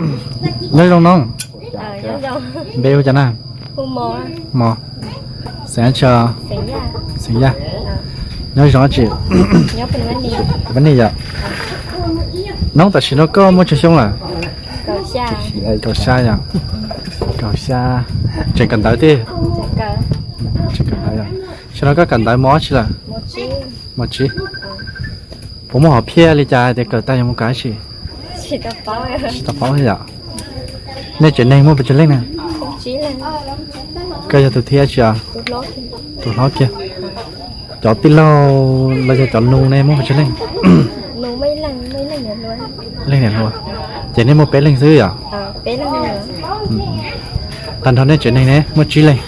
Nyob zoo no. Npe hu cas na? Mos. Xeem tsi? Xeem Yaj. Nyob zoo tsi? Pab Nis yom. Noob tam sim no koj muaj tsawg xyoo lawm? Kaum xya yom. Kaum xya. Tseem kawm ntawv tib? Tseem kawm ntawv yom. Xyoo no koj kawm ntawv mos tsi lawm? Mos tsib. Puas muaj hom phiaj li cas hais tias kawm tag yuav mus kawm tsi? Tsis tau paub yom. Nej tsev neeg muaj pes tsawg leej na? Koj yog tus thib tsi os? Tus hlob kiag. Cov tij laug los yog cov nus ne muaj pes tsawg leej? Leej niam hluas. Ces nej muaj peb leeg xwb yom? Tag nrho nej tsev neeg ne muaj tsib leeg.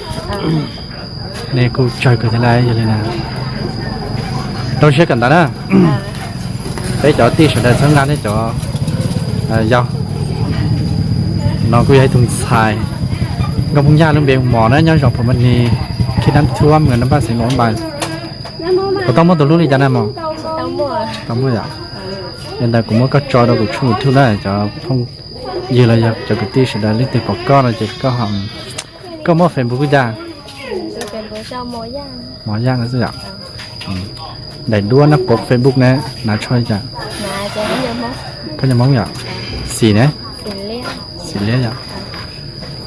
Nej kuj tsawg kawg thiab lauj, yog li na. Rau siab kawm ntawv na. Peb cov tij sawv daws txhawb nqa nej cov yau. No kuj yog ib tug ntxhais nkauj Hmoob Yaj, lub npe hu Mos na, nyob zos Phuv Mas Nis, khib nab thuab, mws nab npaj xeev Luam Npas. Puas tau muaj tus hlub li cas na Mos? Tsis tau muaj yom. Li ntawd kuv muab koj tso rau kuv tshooj YouTube na, cov phooj ywg los yog cov kwv tij sawv daws leej twg pom koj no ces koj, koj muaj Facebook cas? Mos Yaj no xwb yom. Daim duab na, pom Facebook ne, hnav tsho li cas? Koj nyob Hmoob yom? Xis ne? Xis liab yom.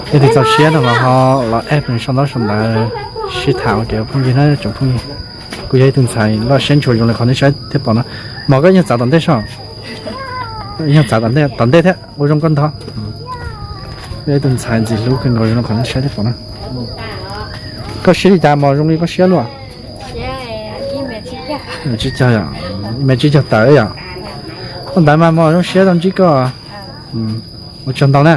Leej twg txaus siab no los ho los add nws sau ntaub sau ntawv sib tham ua kev ua phooj ywg na tsoom phooj ywg. Kuj yog ib tug ntxhais loj siab ntshua zoo li qhov nej saib thiab pom no. Mos, koj yeej txav tom ntej soj. Yeej txav tom ntej thiab, ua zoo koj ntog. Yog ib tug ntxhais ntxim hlub kawg nkaus zoo li qhov nej saib thiab pom na. Koj siab li cas Mos, zoo li koj siab luaj? Tsib caug yom, ib mev tsib caug tawm yom. Ua ntawd mas Mos zoo siab tau ntsib koj. Ua tsaug ntau na.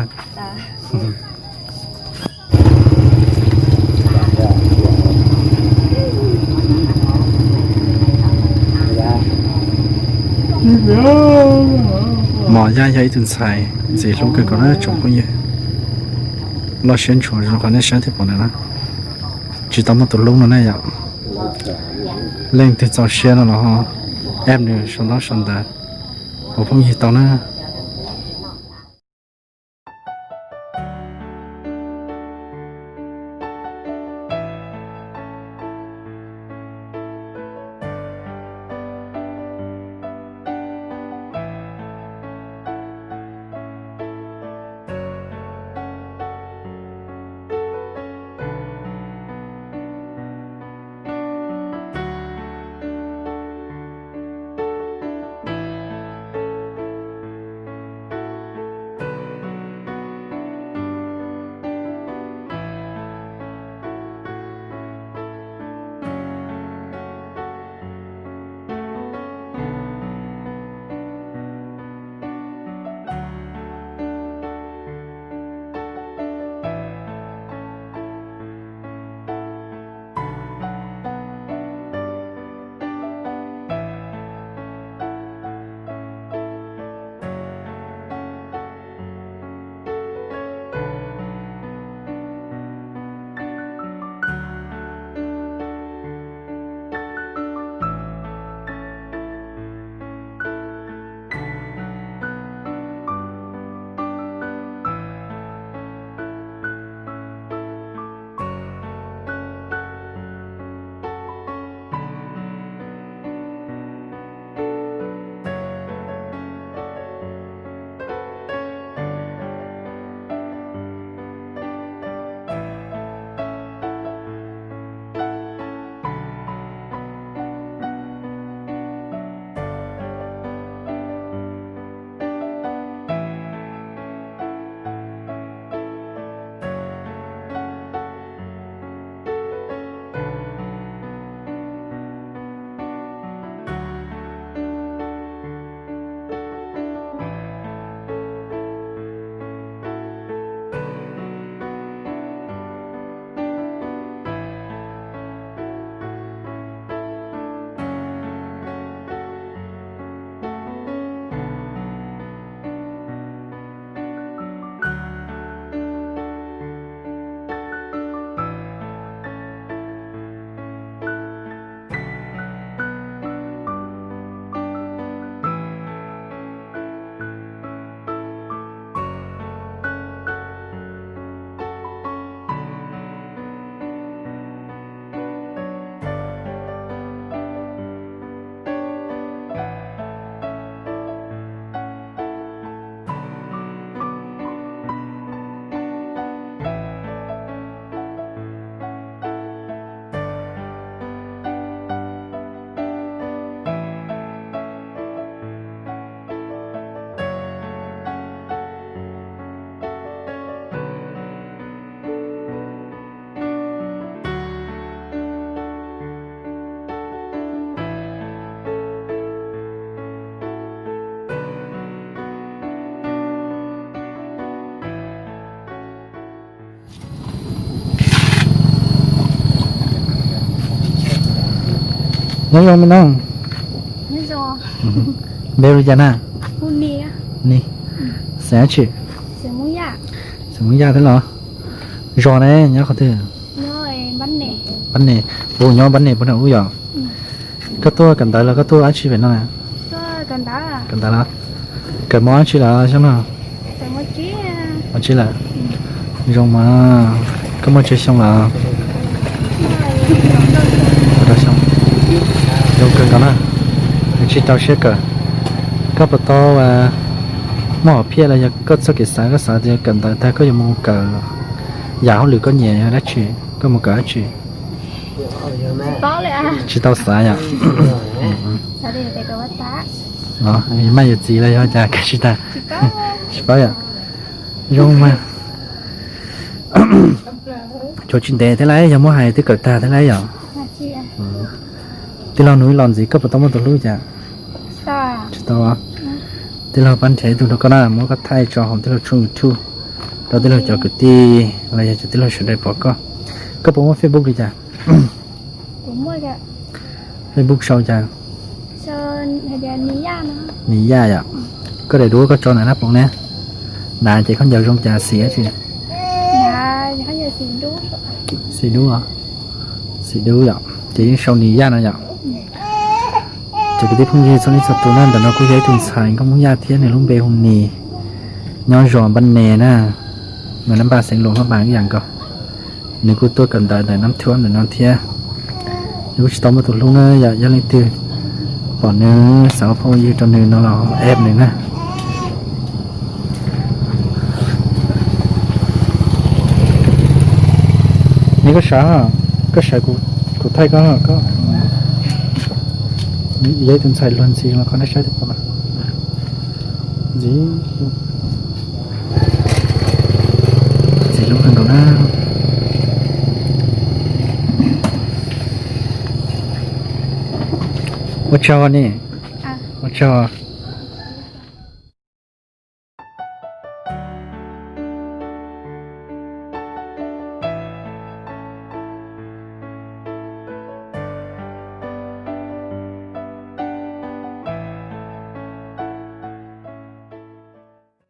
Mos Yaj yog ib tug ntxhais ntxim hlub kawg nkaus na tsoom phooj ywg. Loj siab ntshua zoo li qhov nej saib thiab pom ntawm no. Tsis tau muaj tus hlub no ne yom. Leej twg txaus siab no los ho add nws sau ntaub sau ntawv ua phooj ywg tau na. Nyob zoo me noob. Npe hu li cas na? Ni. Xeem dab tsi? Xeem Hmoob Yaj thiab los? Zos ne nyob qhov twg? Pab Nes, kuv nyob Pab Nes puag nram ub yom. Koj tuaj kawm ntawv los koj tuaj dab tsi pem no na? Kawm ntawv los? Kawm mos dab tsi lawm xyoo no? Mos tsib lawm. Zoo mas, koj muaj tsawg xyoo lawm? Rau xyoo. Zoo kawg nkaus na, tsis rau siab kawm. Koj puas tau muaj hom phiaj los yog koj txoj kev xav, koj xav tias kawm ntawv tag koj yuav mus kawm yam hauj lwm koj nyiam yog dab tsi, koj mus kawm dab tsi? Tsis tau xav yom. Maj yuav txiv los yog cas kawm tsis tag? Tsis paub yom. Zoo mas. Tshuav tsis ntev thiab lauj, yog muab hais twb kawm tag thiab lauj yom. Tij laug nug ib los ntxiv, koj puas tau muaj tus hlub cas? Tsis tau. Tij laug pab nrhiav ib tug rau koj na, muab koj thaij tso hauv tij laug tshooj YouTube rau tij laug cov kwv tij los yog cov tij laug sawv daws pom koj. Koj puas muaj Facebook li cas? Facebook sau cas? Nis Yaj yom. Koj daim duab koj tso ntawm nab poos ne. Hnav ces khaub ncaws zoo cas, xim dab tsi? Xim dub. Xim dub yom, ces yeej sau Nis Yaj no yom. Cov kwv tij phooj ywg txhua leej txhua tus na, ntawm no kuj yog ib tug ntxhais nkauj Hmoob Yaj thiab, nws lub npe hu Nis, nyob zos Npab Nes na, nws nab npaj xeev Luas Phaj Npas ib yam nkaus. Nws kuj tuaj kawm ntawv ntawm Nab Thuab ntawm no thiab. Nws kuj tsis tau muaj tus hlub na yom, yog leej twg pom nws xav ua phooj ua ywg rau nws no los add nws na. Neb koj sawv, koj sawv kuv thaij koj, koj yog ib tug ntxhais luag ntxhi zoo koj neb saib tus pom ntxiv. Ntxim hlub kawg nkaus na. Ua tsaug ne. Ua tsaug.